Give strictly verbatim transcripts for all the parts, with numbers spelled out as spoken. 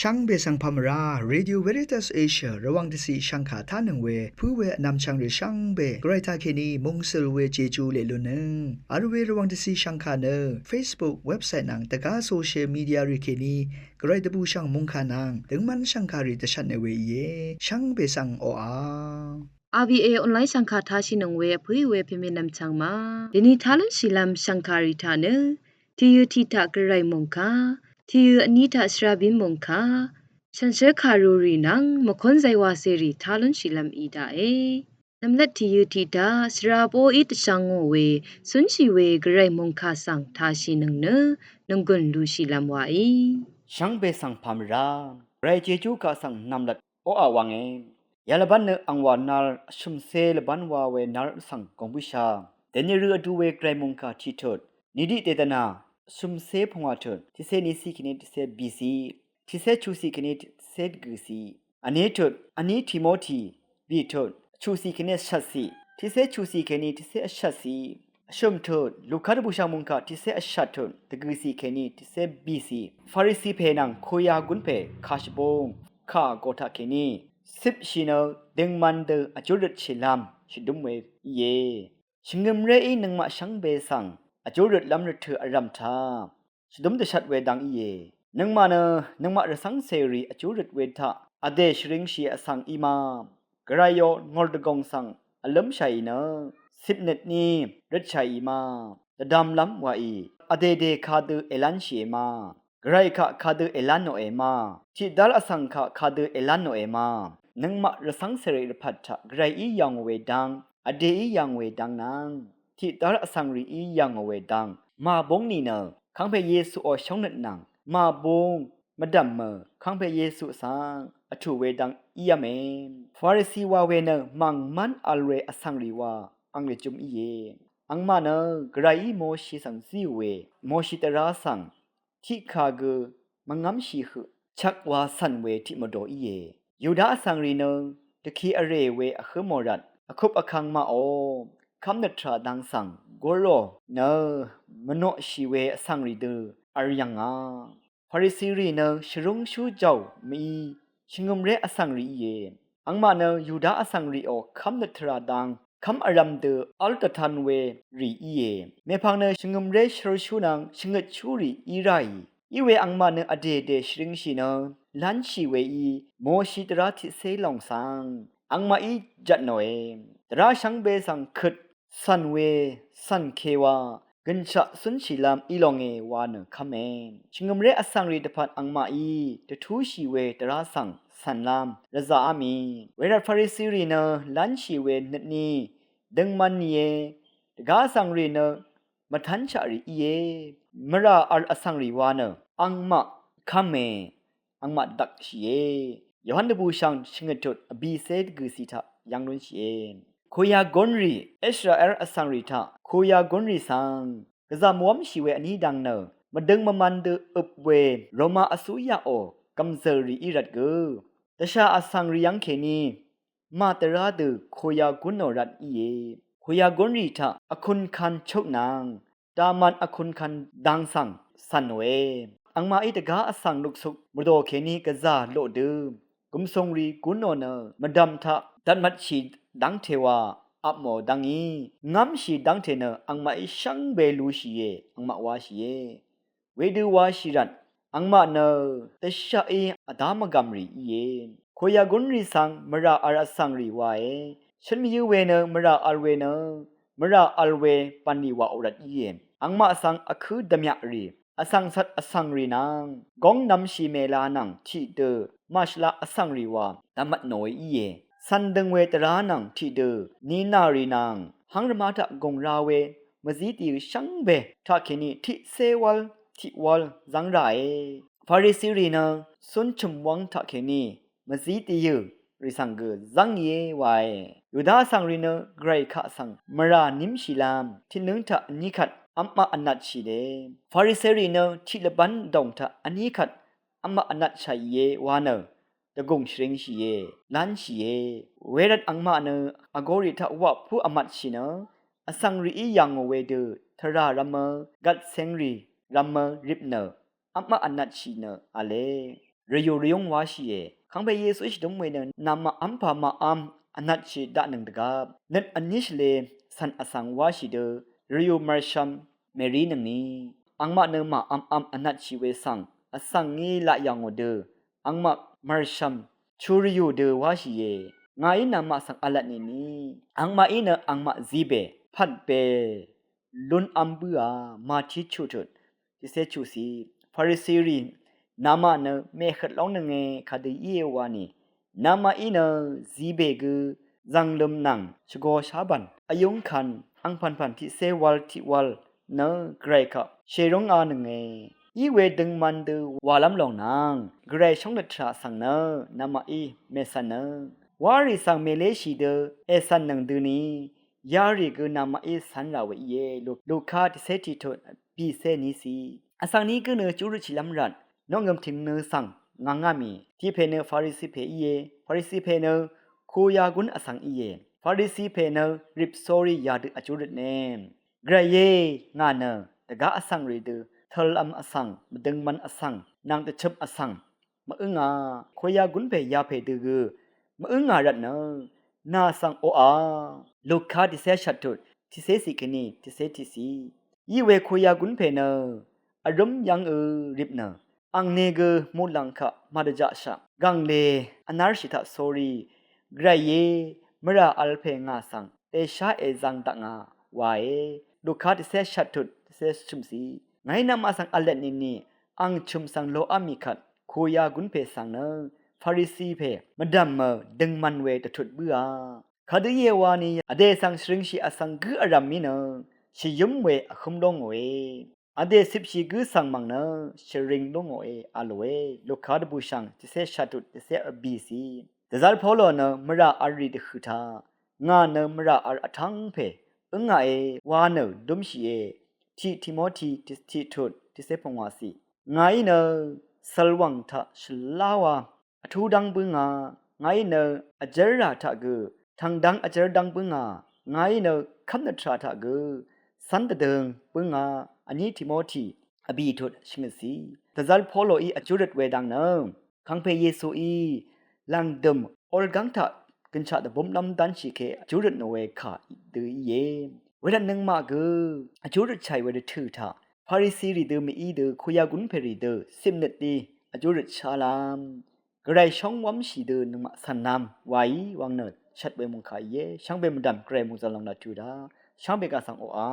Shvngbe svng pamvrá, Radio Veritas Asia Rvwàng dvciq shvngkà tánøng we pǿ we vnvmchvng rì shvngbe Gvray taqkèní mungsøl we Jeju leq lunnøng vl we Rvwàng dvciq shvngkà nø Facebook, website nvng dvgá social media rì kèní Gvray dvbùshv̀ng mungkà nvng døngmv́n shv̀ngkàrì dvshvtne we íe. Shvngbe svng oqà RVA online shv̀ngkà tashìnøng we vpǿì we pèmènvm chvngma dèni tá lúnshìlv́m shv̀ngkàrì taq nø tìyø tiq taq Gvray mòngkà, tìyø vní taq shvrabín mòngkà, shànshér kàrurì nvng mvkónzay wacèrì tá lúnshìlv́m í daqe. Nvmlat tìyø tiq taq shvra bóí dvshvngò we cúnshì we Gvray mòngkà svng tashìnøng nø nònggùn lushìlv́m waí. Shvngbe svng pamvrá, Gvray Jejú kaq svng nvmlat oqà wvnge. Yalvbán nø angwà nal vshø̀mcé lvbán wa we nal svng gòngbǿsha dèni rø vdu we Gvray mòngkà tiqtut, nìdiq dèdvnà vshø̀mcé pungwà tut, tiqcé niciq kèní tiqcé bìciq, tiqcé chuqciq kèní tiqcé dvgø̀ciq, vní tut, vní Timoti bìtut, chuqciq kèní vshvtciq, tiqcé chuqciq kèní tiqcé vshvtciq, vshø̀m tut, Luka dvbùshv̀ng mòngkà tiqcé vshvt tut, dvgø̀ciq kèní tiqcé bìciq, Farisi pè nvng kuya gún pè kàshvbung kà gø taqkèní cipshì nø døngman dø vjúrøtshìlv́m shvdúm we íe. Shvngø̀mréí nøngmaq shvngbe svng vjúrøtlv́m rvtø̀ vrv̀m taq shvdúm dvshvt we dang íe. Nøngmaq nø nøngmaq rvcv́ngcèrì vjúrøt we taq vdè shvringshì vsvng í ma, Gvrayò ngòrdvgòng svng vlǿmshàì nø cipnøtní røtshàì ma, dvdvmlv́m waí vdèdè kadø èlánshìe ma, Gvray kaq kadø èlánnòe ma, tiqdv́r vsvng kaq kadø èlánnòe ma, nøngmaq rvcv́ngcèrì rvpvt taq Gvrayí yv̀ngò we dang, vdèí yv̀ngò we dang nvng tiqdv́r vsvngrìí yv̀ngò we dang màbúng nìnø kangpè Yesuò shóngnøt nvng màbúng mvdv̀mø kangpè Yesu svng vtù we dang ív̄me. Farisi wa we nø mv̀ng mv́n vl we vsvngrì wa ang lvjø̄m íe. Angmaq nø Gvrayí Moshi svng zíò we Moshi tvrá svng tiqkà gø mvngv́mshì høq chvk wa cv̀n we tiq mvdò íe. Yuda vsvngrì nø dvki vrè we vhǿ mò rvt vkup vkvng maqò kv́mnøt tvrà dang svng gurò nø mvnoqshì we vsvngrì dø v̄l yv̀ngà. Farisirì nø shvrúngshú jàò mví shvngø̀mré vsvngrì íe. Angmaq nø Yuda vsvngrìò kv́mnøt tvrà dang kv́m vrv̄m dø v́l dvtan we rì íe. Mèpvng nø shvngø̀mré shvrúngshú nvng shvngøtshúrì í ráì. Iwe angmaq nø vdèdè shvringshì nø lánshì weí Moshi tvrá tiqcé lòng svng angmaqí jvtnòe. Tvrá shvngbe svng køt cv̀n we cv̀n ke wa gø̀nshaq cúnshìlv́m í longe wa nø kv́me. Shvngø̀mré vsvngrì dvpvt angmaqí dvtúshì we tvrá svng cv̀nlv́m rvzaqá mì. Wervt Farisirì nø lánshì we nøtní døngman nìe. Dvgá vsvngrì nø mvtv́nshaqrì íe. Mvrà vl vsvngrì wa nø angmaq kv́me. Angmaq dvdvkshìe. Yohan dvbùshv̀ng shvngøt tut vbìcé dvgø̀cì taq yv́ng lúnshìe. Kuyagúnrì, Israel vsvngrì taq kuyagúnrì svng gvzà mvwv́mshì we vní dang nø mvdøng mvman dø øp we Roma vsúyaqò gv̀mzø̀lrì í rvt gø dvshà vsvngrì yv́ng kèní màtvrá dø kuyagúnò rvt íe. Kuyagúnrì taq vkun kan chuk nvng dàman vkun kan dang svng cv̀nòe. Angmaqí dvgá vsvng luksuk mvdò kèní gvzà loq dø gùmsùngrì gúnò nø mvdv̀m taq dvtmvtshì dv́ngte wa apmò dv́ngí ngv́mshì dv́ngte nø angmaqí shvngbe lushìe. Angmaq washìe. Wedø washì rvt angmaq nø dvshaqí vdá mvgv̀mrì íe. Kuyagúnrì svng mvrà vl vsvngrì wae. Shøn mvyǿ we nø mvrà vl we nø mvrà vl we bv̀nlì wàò rvt íe. Angmaq svng vkǿ dvmyaqrì vsvng cvt vsvngrì nvng góng nv̄mshì mèla nvng tiqdø màshvlaq vsvngrì wa dvmvtnòe íe. Cv̀n døng we tvrá nvng tiqdø ninàrì nvng hv́ng rvmá taq gùng ra we mvzí dìø shvngbe taqkèní tiqcé wv́l tiq wv́l zv́ng ràe. Farisirì nø cúnchø̀m wv́ng taqkèní mvzí dìø rì svng gø zv́ngìe wae. Yuda vsvngrì nø Gvray kaq svng mvrà nímshìlv́m tiqnǿng taq vní kvt v́maq vnatshìe. Fariserì nø tiq lvbán vdòng taq vní kvt v́maq vnatshàìe wa nø dvgùng shvringshìe, lánshìe. Wervt angmaq nø vgōrì taq waqpú vmatshì nø vsvngrìí yà ngò wedø tvrà rvmø, gvtcēngrì rvmø rip nø v́maq vnatshì nø v̄le. rvyù rvyúng wáshìe. Kangpe Yesuí shvdǿm we nø namaq v́mpà màvm vnatshì daqnøng dvgvp nøt vní shvlē cv̀n vsvng wáshì dø rvyù mv̀rshv̄m mèrínøngni. Angmaq nø màvmvm vnatshì we svng vsvng ngí laq yà ngò dø angmaq mv̀rshv̄m chu rvyù dø wáshìe. Ngàí namaq svng v̄lvtnìni angmaqí nø angmaq zibè pvtbe lúnv́m bǿà. Màtiq chuqtut tiqcé chuqciq. Farisirì namaq nø mèhøt lóngnønge kadø íe wani namaqí nø zibè gø zv̀ngløm nvng shvgō shábv̀n vyúngkvn angpv̀npv̀n tiqcé wv̄l tiqwv̄l nø gvray kaq shèrúnganønge. Iwe døngman dø wàlv́m lòng nvng gvray shóngnøt tvrà svng nø namaqí mècv̀nnøng wárì svng mèléshì dø ècv̀nnøng døni yarì gø namaqí cv́nrà we íe. Luka tiqcé tiqtut bìcé níciq. Vsvng ní gǿ nø júrøtshìlv́m rvt noqngø̀m tìng nø svng ngvngá mì. Tiqpè nø Farisi pè íe. Farisi pè nø kuyagún vsvng íe. Farisi pè nø rip sórí yadø vjúrøtne. Gvrayé, ngà nø dvgá vsvng rì dø tølvm vsvng, mvdøngman vsvng, nvng dvchøp vsvng mvǿngà. Kuyagún pè yapè dø gø mvǿngà rvtnø nà svng oqà. Luka tiqcé shvttut tiqcé ciq kèní tiqcé tiqciq. Iwe kuyagún pè nø vrǿm yv́ngø rip nø angni gø muqlàng kaq màdvjaqshaq gv̀ngle vnárshì taq sórí, gvrayé, mvrà vl pè ngà svng dèshá èzvng dakngà wae. Luka tiqcé shvttut tiqcé shø̀mciq. Ngàí namaq svng v̄lvtnìni ang chø̀m svng loqá mì kvt kuyagún pè svng nø Farisi pè mvdv̀mø døngman we dvtut bǿà. Kadø íe wani vdè svng shvringshì vsvng gǿ vrv̀m mí nø shvyǿm we vhǿm lóngòe. Vdè cipshì gǿ svng mv̀ng nø shvring lóngòe a lòe. Luka dvbùshv̀ng tiqcé shvttut tiqcé vbìciq. Dvzv́r Polo nø mvrà vl rì dvhø̀ taq ngà nø mvrà vl vtv́ng pè ǿngàe wa nø dúmshìe. Tiq Timoti tiqtut tiqcé pungwàciq. Ngàí nø cv̄lwàng taq shvláwa vtú dv́ng bǿngà. Ngàí nø vjv́rrà taq gø tv̀ngdv́ng vjv́r dv́ng bǿngà. Ngàí nø kv́mnøt tvrà taq gø cv́n dvdøng bǿngà. Vní Timoti vbìtut shvngøtciq. Dvzv́r Poloí vjúrøt wedvng nø kangpe Yesuí lv̀ngdø̀m olgv́ng taq gønshaq dvbúmlv́m dv́nshì ke vjúrøt nò we kà dø íe. Wervt nøngmaq gø vjúrøtshàì we dvtø̀ taq Farisirì dø mèí dø kuyagún pèrì dø cipnøt dí vjúrøtshálv́m gvray shóng wv́mshì dø nøngmaq cv̀nlv́m waí wvng nø shvt we mòngkà íe. Shvngbe mvdv̀m gvray mòngzv̀n lòng dvtø̀ daq shvngbe kà svng oqà.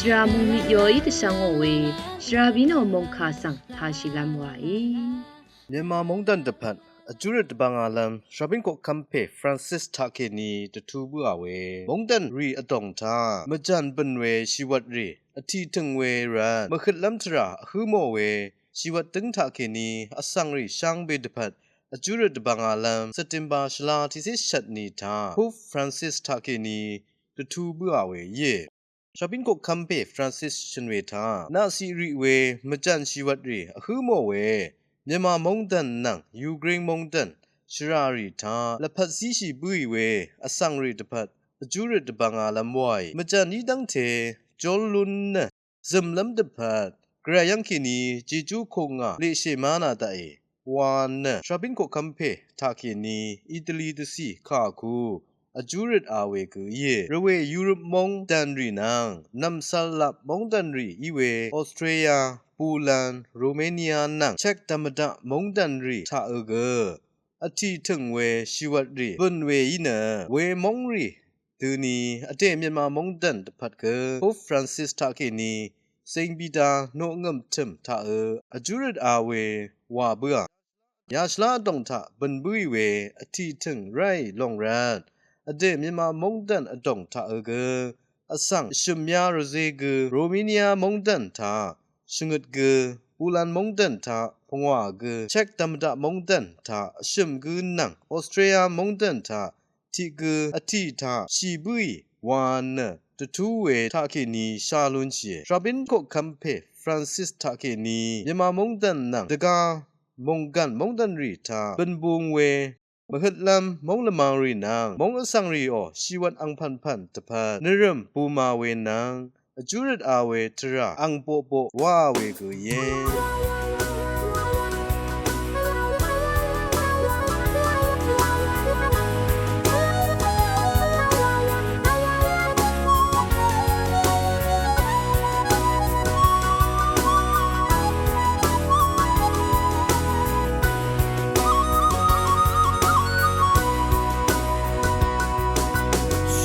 Shvra mungmit yoí dvshvngò we, shvra bínò mòngkà svng tāshìlv́m wàí. Myanmar móngdàn dvpvt vjúrøt dvbvngàlv́m shvbín koqkv́m pè Francis taqkèní dvtú bǿà we móngdàn rì vdòng taq mvjàn bø̀n we shìwvt rì vtì tø̀ng we rvt mvhøtlv́m tvrà vhǿ mò we shìwvt dǿng taqkèní vsvng rì shvngbe dvpvt vjúrøt dvbvngàlv́m September shvla tiqcé shvtni taq Pope Francis taqkèní dvtú bǿà we íe. Shvbín koqkv́m pè Francis shø̀n we taq naqciq rì we mvjàn shìwvt rì vhǿ mò we Myanmar móngdàn nvng Ukraine móngdàn shvrà rì taq lvpat zíshì bǿì we vsvng rì dvpvt vjúrøt dvbvngàlv́m wàì mvjàn í dv́ngte jól lún nø zø̀mlv́m dvpvt gvray yv́ngkèní jejú kungà leqshè má nà daqì wa nø shvbín koqkv́m pè taqkèní Italy dvcì kàkú vjúrøt a we gø íe. Rvwè Europe móngdàn rì nvng nv̀msvllap móngdàn rì í we Austria, Poland, Romania nvng Czech dv̀mvdaq móngdàn rì taqø gø vtì tø̀ng we shìwvt rì bø̀n we í nø we móng rì døni vdè Myanmar móngdàn dvpvt gø Pope Francis taqkèní Saint Peter noqngø̀m tø̀m taqø vjúrøt a we wà bǿà. Yashvlá vdòng taq bø̀n bǿì we vtì tø̀ng ráì lòng rvt vdè Myanmar móngdàn vdòng taqø gø vsvng shø̀m yá rvzé gø Romania móngdàn taq shvngøt gø Poland móngdàn taq pvngwà gø Czech dv̀mvdaq móngdàn taq vshø̀m gø nvng Austria móngdàn taq tiq gø vtì taq shì bǿì wa nø dvtú we taqkèní shá lúnshìe. Shvbín koqkv́m pè Francis taqkèní Myanmar móngdàn nvng dvgá mònggàn móngdàn rì taq bø̀n bung we mvhøtlv́m móng lvmang rì nvng móng vsvng rìò shìwvt angpv̀npv̀n dvpvt nvrø̀m buma we nvng vjúrøt a we tvrà ang boqboq wá we gø íe.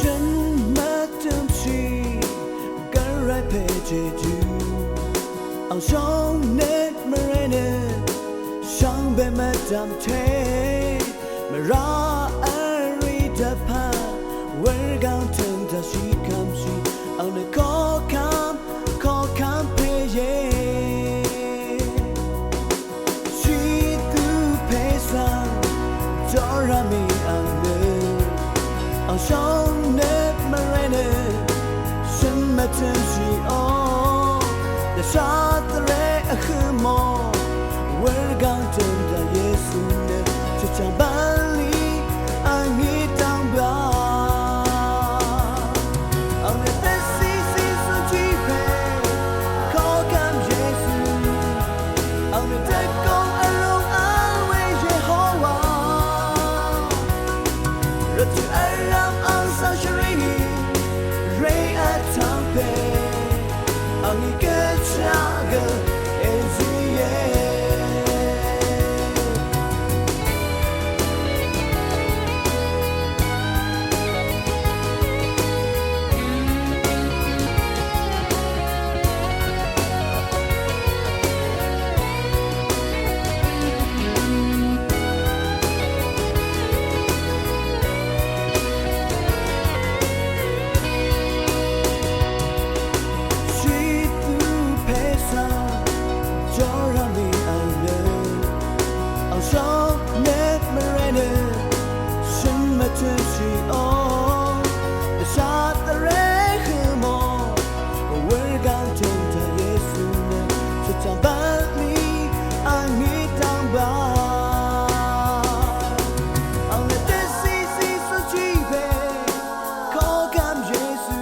Shø̀n mvtø̄mshì gvray pè jejú ang shóngnøt mvré nø shvngbe mvdv̀mte mvrá vrì dvpvt wurgvng tø̀ng dvshì kv́mshì ang nø koqkv́m koqkv́m pè íe. Shì dvpè svng jorá mì ang nø ang shóngnøt mvré nø shø̀n mvtø̄mshìò dvshá dvré vhø̄ mò wurgvng tø̀ng dv̀m Yesu nø chøchv̀ng bv̀nlì ang í dv́ng bǿà. Ang nø dvcì zí zúnshì pè koqkv́m Yesu. Ang nø dvgùng vrūng ang we Yehowa. Rvtø̀ vrv̀m ang svng shvrì rè vtvng pè ang í gø chá gø èzíe. Shì dvpè svng jorá mì ang nø ang shóngnøt mvré nø shø̀n mvtø̄mshìò dvshá dvré vhø̄ mò wurgvng tø̀ng dv̀m Yesu nø chøchv̀ng bv̀nlì ang í dv́ng bǿà. Ang nø dvcì zí zúnshì pè koqkv́m Yesu.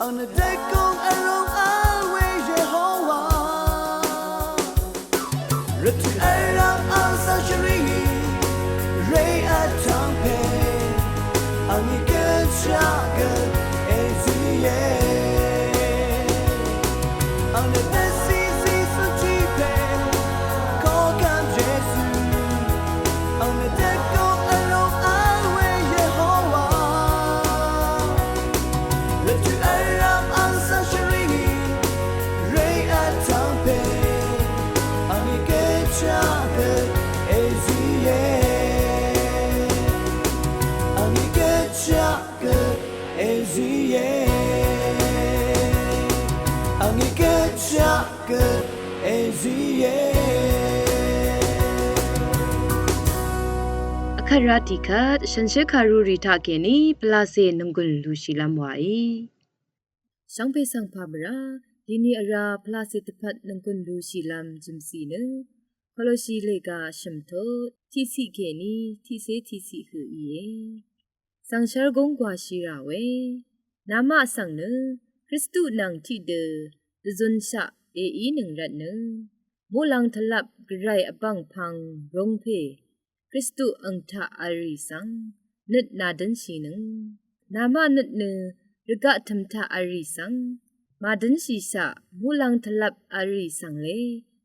Ang nø dvgùng vrūng ang we Yehowa. Rvtø̀ vrv̀m ang svng shvrì rè vtvng pè ang í gø chá gø èzíe. Ang nø dvcì zí zúnshì pè koqkv́m Yesu. Ang nø dvgùng vrūng ang we Yehowa. Rvtø̀ vrv̀m ang svng shvrì gø èzìe. Angí gø chaq gø èzìe. Vkvt rá tiqkvt shànshér kàrurì taq kèní pvlacè nònggùn lúshìlv́m wàí. Shvngbe svng pà mvrá dini vrá pvlacè dvpvt nònggùn lúshìlv́m jø̀mcì nø Koloshi lèga shø̀m tut tiqciq kèní tiqcé tiqciq høq íe. Svngshv́r gúng gwàshì rà we, namaq svng nø Kristu nvng tiqdø dvzunshaq èínøng rvtnø, muqlàng tvlvp Gvray vbv̀ngpv̄ng rūngpè Kristu ang taq v̄l rì svng nøt nàdǿnshìnøng. Namaq nøt nø rvgaq tø̀m taq v̄l rì svng màdǿnshìshaq, muqlàng tvlvp v̄l rì svng le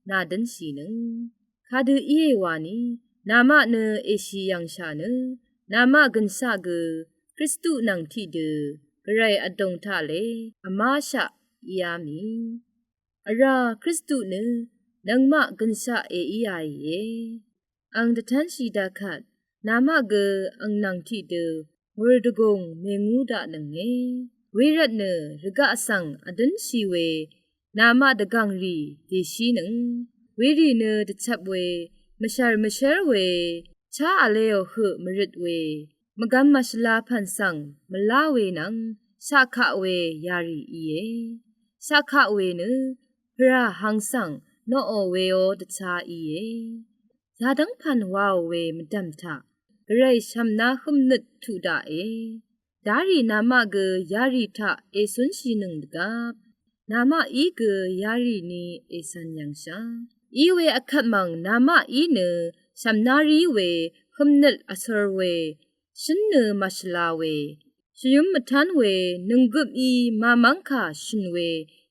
nàdǿnshìnøng. Kadø íe wani, namaq nø èshì yv̀ngshà nø, namaq gø̀nshaq gø Kristu nvng tiqdø Gvray vdùng taq le vmáshaq íá mì. Vrá Kristu nø nøngmaq gø̀nshaq èíāìe. Ang dvtv́nshì daqkvt, namaq gø ang nvng tiqdø ngùr dvgùng mèngú daqnønge. Wervtnø rvgaq svng vdǿnshì we, namaq dvgv̀ngrì dèshínøng. Werì nø dvchvp we, mvshv̀r mvshv́r we, chá vleò høq mvrøt we, mvgvm màshvla pv̀n svng mvlá we nvng shaqkaq we yarì íe. Shaqkaq we nø pvrà hang svng noqò weó dvchá íe. Yadv́ng pv̀n waò we mvdv̀m taq Gvray shv̀mná hǿmnøt tuq daqe. Darì namaq gø yarì taq ècúnshìnøng dvgvp, namaq í gø yarì ni ècv̄n yv̀ngshà. Iwe vkvt mv̀ng namaq í nø shv̀mná rí we, hǿmnøt vsor we, shǿn nø màshvla we, shvyǿm mvtán we, nònggøp í màmv́ngkà shø̀n we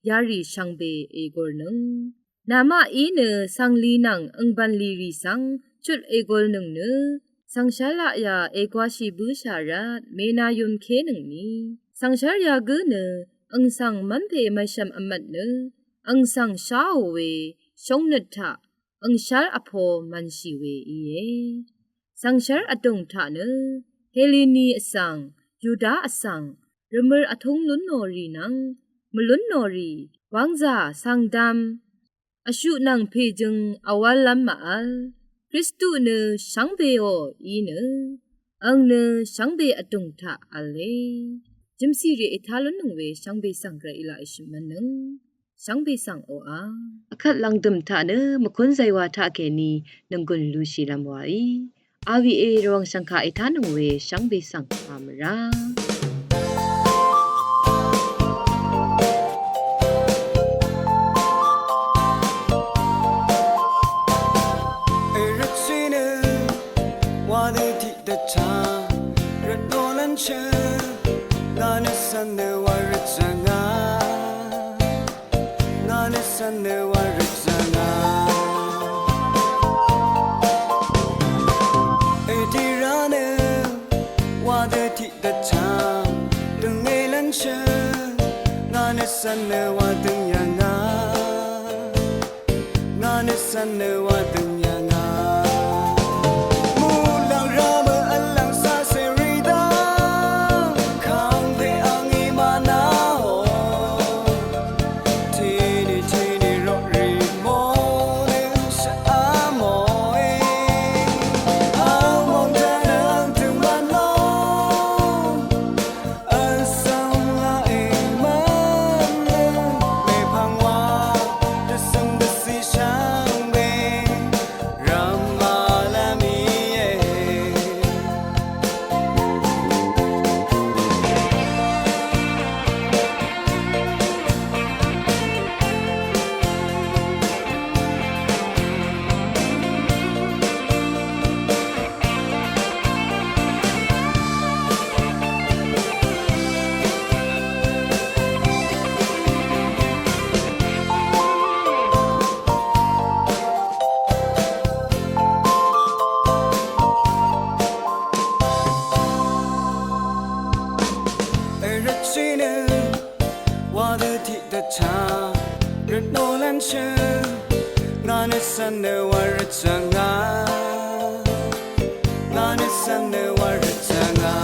yarì shvngbe ègornøng. Namaq í nø sàngli nvng angbv̀nlì rì svng chut ègolnøng nø, svngshv́r laqyà ègwāshì bǿshà rvt mènāyø̄mkénøngni. Svngshv́r yagǿ nø ang svng mv́npè mvshv̀m vmvt nø, ang svng sháò we shóngnøt taq angshv́r vpo mv̄nshì we íe. Svngshv́r vdùng taq nø Helini vsvng, Yuda vsvng, rvmø̄r vtúng lún nò rì nvng mvlún nò rì, wv́ngzà, sàngdvm, vshuq nvng pèjøng vwv́llv́m màvl, Kristu nø shvngbeò í nø, ang nø shvngbe vdùng taq v̄le. Jø̀mcìrì ètá lúnnøng we shvngbe svng Gvray í laq èshø̀mv̄nnøng. Shvngbe svng oqà, vkvt lv̀ngdø̀m taq nø mvkún zaywā taq kèní nònggùn lúshìlv́m wàí. Awiq e Rvwàng shv̀ngkà ètánøng we shvngbe svng pà mvrá. Èrøtshì nø wa nø tiqdvchá rvtnò lv́nshø, ngà nø cv̀n nø wa rvtshà ngà. Ngà nø cv̀n nø wa rvtshà ngà. Èdira nø wa dø tiqdvchá dønge lv́nshø, ngà nø cv̀n nø wa døng yà ngà. Ngà nø cv̀n nø wa døng yà ngà. Muqlàng rá mø v̄l lv̀ng sá cèrì dá, kàngpè angí mànàò. Tìní tìní roqrì mò nø shvá mòe. Vmòng dvnø ang tø̀ng mvn ló. Vsvng laq èmv́n nø mèpvng wa dvcø̀ng dvcì shvngbe rvmà lv́m íe. Èrøtshì nø wa dø tiqdvchá rvtnò lv́nshø, ngà nø cv̀n nø wa rvtshà ngà. Ngà nø cv̀n nø wa rvtshà ngà.